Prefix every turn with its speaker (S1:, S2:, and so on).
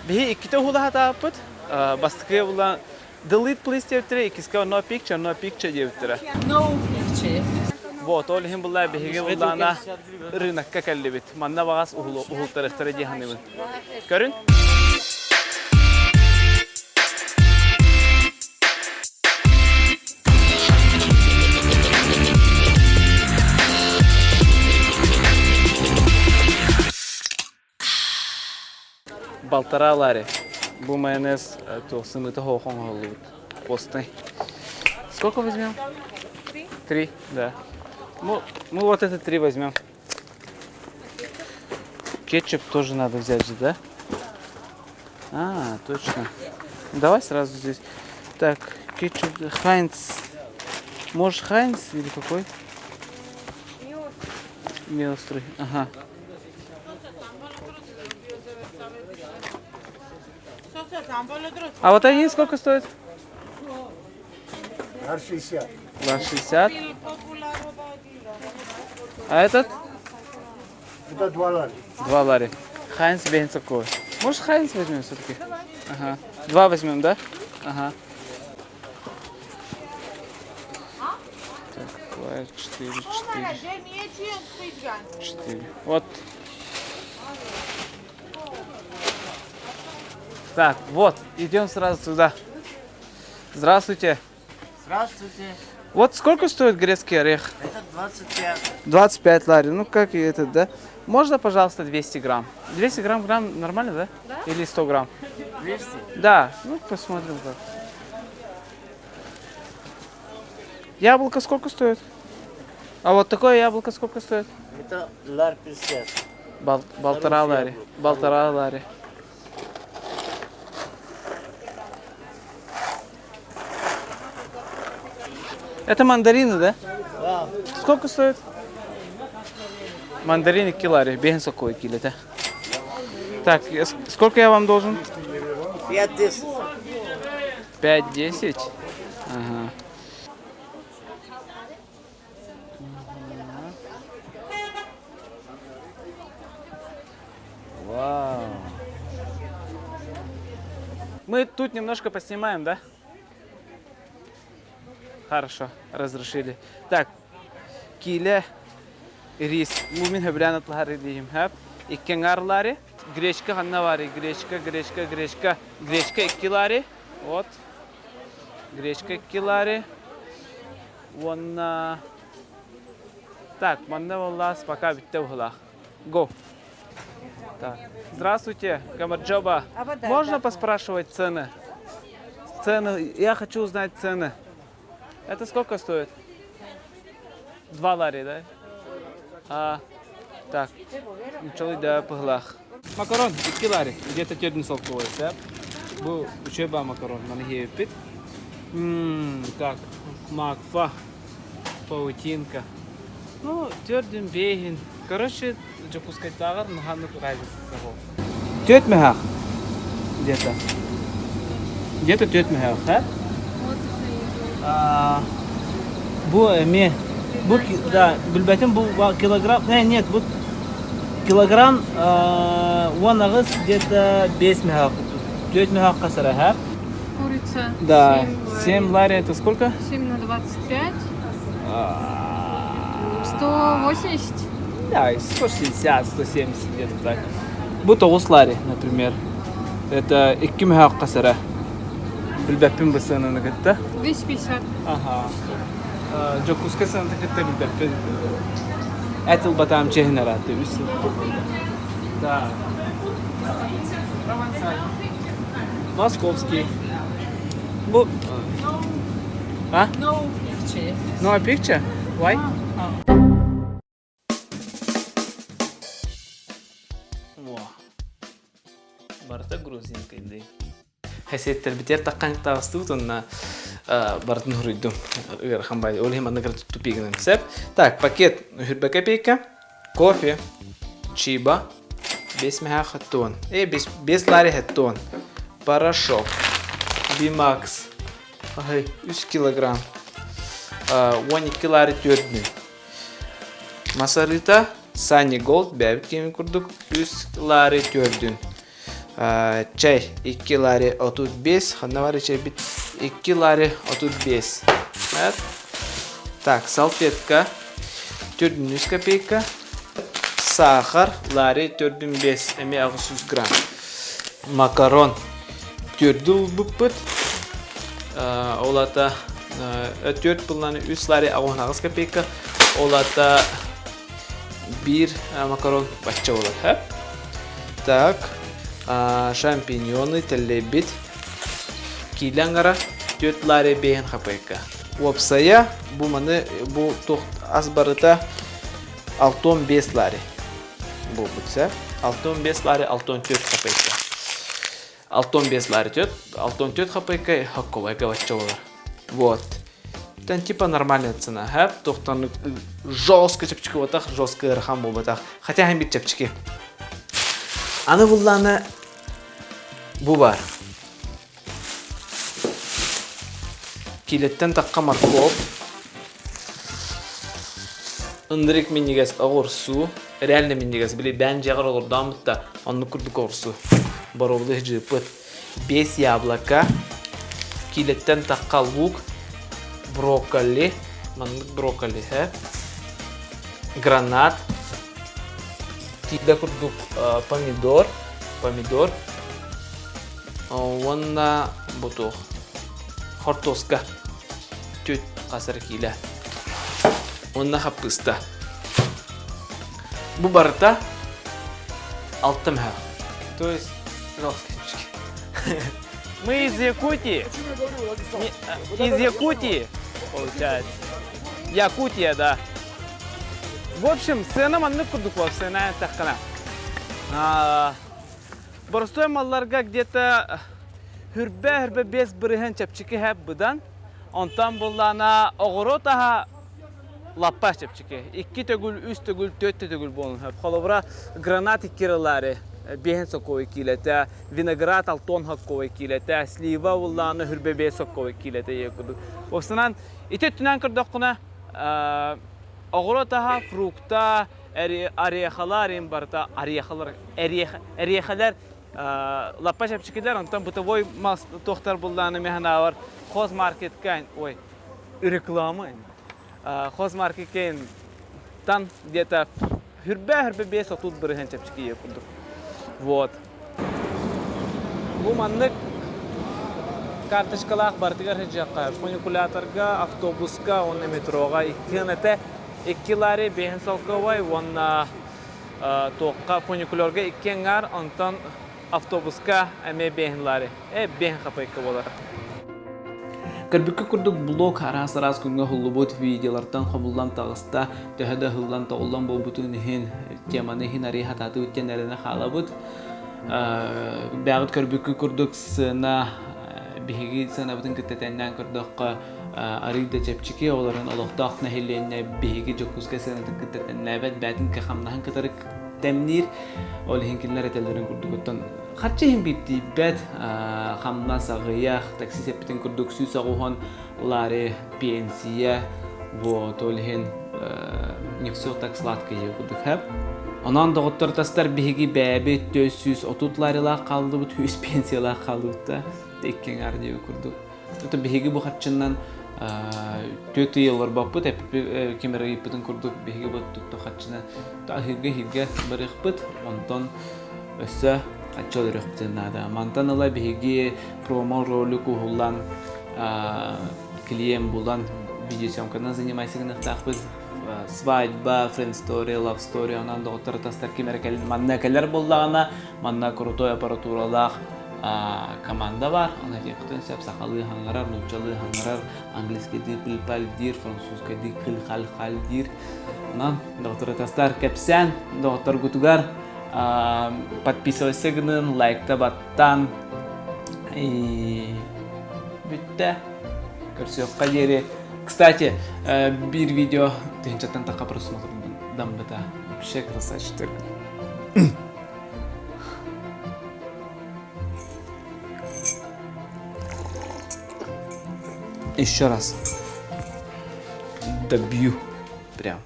S1: Биһи иккитэ уһулаһатааппыт. Бастакы була Delete please диэбиттэрэ, иккискэ no picture, no picture диэбиттэрэ.
S2: No picture.
S1: Вот, ол иһин булла биһиги буллаана рынокка кэллибит. Манна баҕас уһултарыахтара дии саныыбын. Көрүн. Балтараа лари. Бу майонез туох сымыыта суох оҥоһуллубут. Постный. Сколько возьмем?
S2: Три.
S1: Три, да. Ну, мы вот это три возьмем. Кетчуп тоже надо взять же, да? А, точно. Давай сразу здесь. Так, кетчуп, Хайнц. Может, Хайнц или какой? Не острый. Ага. А вот они сколько стоят?
S3: 2,60.
S1: 2,60. А этот?
S3: Это 2 лари.
S1: 2 лари. Хайнц бензокой. Может, Хайнц возьмем все-таки? Ага. Два возьмем, да? Ага. Так, 2, 4, 4. 4. Вот. Так, вот, идем сразу сюда. Здравствуйте.
S4: Здравствуйте.
S1: Вот сколько стоит грецкий орех?
S4: Это 25.
S1: 25 лари. Ну, как и этот, да? Можно, пожалуйста, 200 грамм? 200 грамм, грамм нормально, да?
S2: Да.
S1: Или 100 грамм?
S4: 200?
S1: Да, ну посмотрим как. Яблоко сколько стоит? А вот такое яблоко сколько стоит?
S4: Это лар 50.
S1: Бал- полтора
S4: Хорошее
S1: лари.
S4: яблоко.
S1: Полтора лари. Это мандарины, да?
S4: Да.
S1: Сколько стоит? Мандарины килари, бehen сокой килете. Так, сколько я вам должен?
S4: 5-10.
S1: 5-10. Ага. Вау. Мы тут немножко поснимаем, да? Хорошо, разрешили. Так, килэ рис. Бу мин сөбүлээн атыылаһар диим. Хөп. Икки аҥаарлаары. Гречка ханна баарый? Гречка, гречка, гречка. Гречка икки лари. Вот. Гречка икки лари. Уонна... Так, манна буоллаас пока бүттэ быһыылаах. Го. Так. Здравствуйте, Гамарджоба. Можно поспрашивать цены? Цены. Я хочу узнать цены. Это сколько стоит? Два лари, да? А, так, ничего да пыглах. Макарон, икки лари, где-то төрдүн солкуой, сөп. Бу үчүгэй макарон, маны хиэппит. Так, макфа, паутинка. Ну, төрдүн бэйин. Короче, Дьокуускайдааҕар наһаа разница Түөрт мөһөөх где-то. Где-то түөрт мөһөөх, э? А, бу эмиэ бу да билбэтим бу килограмм э нет бу килограмм уон аҕыс где-то биэс мөһөөх түөрт мөһөөх хасара һэ
S2: Курица.
S1: Да,
S2: 7
S1: 7 лари это сколько?
S2: 7 на 25. 180.
S1: Да, 160, 170 где-то так. Бу тоҕус лари, например. Это икки мөһөөх хасара. Билбэппин бу сыананы кытта.
S2: 250.
S1: Аха. Дьокуускай сыаната кытта билбэппин. Эт ылбатаам чиэһин араатты үс сыл. Так. Московский. Бу... А?
S2: No picture.
S1: No picture? Why? Барыта грузинскай дии. Хэсиэттэрбитигэр таххан таҕыстыбыт уонна барытын суруйдум. Ыарахан бай. Ол иһин манна тупик гынан сөп. Так, пакет хүрбэ копейка, кофе, чиба, бес меха хаттон. Э, бес, бес лари хаттон. Порошок, Бимакс, Ай, 3 килограмм. 12 лари төрдүн. Масарыта Sunny Gold бэбит кеми курдук 3 лари төрдүн. Чай 2 лари 35. Ханна бар чайбит? 2 лари 35. Так, салфетка 4 копейка. Сахар лари 4,5 эмиэ 800 грамм. Макарон төрдү ылбыппыт. Ол ата төрт булланы 3 лари 18 копейка. Ол ата биир макарон бачча болар. Так, шампиньоны тэллэйбит. Киилэ аҥара 4 лари 5 копейка. Уопсайа бу маны бу туох ас барыта 65 лари буолбут сэ. 65 лари 64 копейка. 65 лари 4, 64 копейка хокковайга бачча болар. Вот. Тэн типа нормальная цена. Хэп, тохтан жестко чэпчэки буолбатах, жестко ыарахан буолбатах. Хотя хам бит чэпчэки. Аны булланы бу бар. Киилэттэн тахха моркуоп, ынырык минньигэс оҕурсуу, реально минньигэс, били бээн дьиэҕэр олордооммут да, оннук курдук оҕурсуу. Боруобалыы сдьыыппыт. Биэс яблоко, киилэттэн тахха лук, брокколи, маннык брокколи, э? Гранат, киилэ курдук помидор, помидор, Уонна бу туох хортуоска түт хасар киилэ. Уонна хаппыыста. Бу барыта алта мөһө. То есть Мы из Якутии. Из Якутии, получается. Якутия, да. В общем, сцена маннык курдук сцена таххана. Боростуой малларга где-то хүрбэ-хүрбэ 5% чэпчэки һэп быдан. Онтон буллаана оҕуруот аһа лаппа чэпчэки. Икки төгүл, үс төгүл, түөрт төгүл буолун сөп. Холобура, гранат икки ырылаары биэһин сокуой киилэтэ, виноград алтон сокуой киилэтэ, слива буллаана хүрбэ биэс сокуой киилэтэ ийэ курдук. Уопсанан, ити өттүнэн көрдөххүнэ, оҕуруот аһа, фрукта, орехалар им барыта орехалар эриэхэлэр лаппа чэпчэкилэр онтон бытовой мас туохтар буллааны механаабар хозмаркетка ой реклама хозмаркетка тан где-то хүрбэ 5-30% чэпчэки курдук вот бу маннык карточкалаах барытыгар сылдьыахха фуникуляторга автобуска уонна метроҕа иккиэн этэ Икки лари биэһин солкуобай уонна туохха фуникулерга икки аҥаар, онтон автобуска эмиэ биэһин лари. Биэһин хапайка буолар. Көрбүккэ курдук блог араас-араас күҥҥэ уһуллубут видеолартан хомуллан таҕыста. Төһө да ыһыллан-тоҕуллан буолбутун иһин теманы иһин арыый хатаатыбыт диэн эрэнэ хаалабыт. Бэҕит көрбүккэ курдук сцена биһиги сценабытын кытта тэҥнээн көрдөххө арыый да чэпчэки олорон олохтоох нэһилиэнньэ биһиги Дьокуускай сыанатын кытта тэннээбэт бээтин хамнаһын кытары тэмниир. Ол иһин кинилэр этэллэрин курдугуттан харчы иһин биирдиийбэт хамнас аҕыйах, такси сэппитин курдук 190 лари пенсия, вот ол иһин не все так сладко курдук хэп. Онон доҕоттор тастар биһиги бэйэбит 430 ларилаах хааллыбыт, үс пенсиялаах хааллыбыт да икки аҥаар диэби курдук. Это биһиги бу харчынан түөрт ый олорбоппут, ким эрэ ыйыппытын курдук биһиги бу тутту харчынан аһыырга-иһииргэ барыахпыт, онтон өссө харчы өлөрүөхпүтүн наада. Мантан ыла биһиги промо-ролик уһуллан, клиент булан видеосъемканан занимайся гыныахтаахпыт. Свадьба, friend story, love story, онон доҕоттор тастар ким эрэ манна кэлэр буоллаҕына, манна крутой аппаратуралаах команда бар. Оны этиэхпитин сөп сахалыы хаҥарар, нууччалыы хаҥарар, английскайдыы пыль-паль диир, французскайдыы кыл-хал-хал диир. Онон доҕотторутастар кэпсээн доҕотторгутугар подписывайся гынын, лайкта баттан бүттэ. Көрсүөххэ диэри. Кстати, биир видео тыһынчаттан тахха просмотр дамбыта. Вообще красавчик. Еще раз. Добью. Прям.